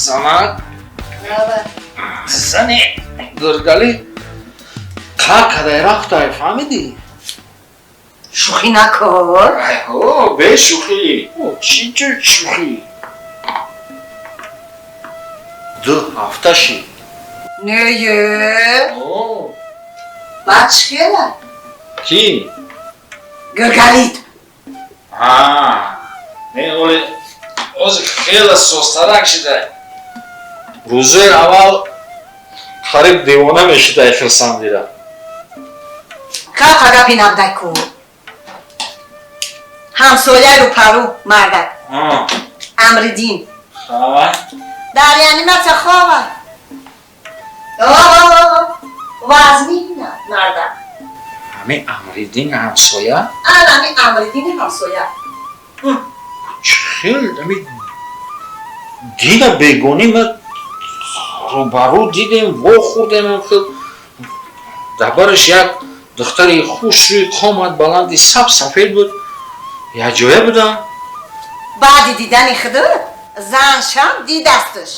Занак, зани Гургали қар кадай рафтай, фаҳмидӣ? Шӯхӣ накор. О, бешӯхӣ, чӣ ҷой шӯхӣ, 2 ҳафта шид. Не-е. Баъд чӣ хела? Кӣ? Гургалит. Не, оле ози хела состарак шида. Рӯзои аввал қариб девона мешидай хирсандира. Хақа гапи набдай ку. Ҳамсояи рӯпарӯ мардак. Амриддин. Дар реанимация хова. Вазнина мардак. Ҳами Амриддин ҳамсоя? Ана ҳами Амриддини ҳамсоя. Чӣ хел ами дина бегонӣ ма рӯбарӯ дидем, вохӯрдем, хел дар бараш як духтари хушрӯй, қомат баланди саб сафед буд, якҷоя будам. Баъди дидани худу заншам дидастш.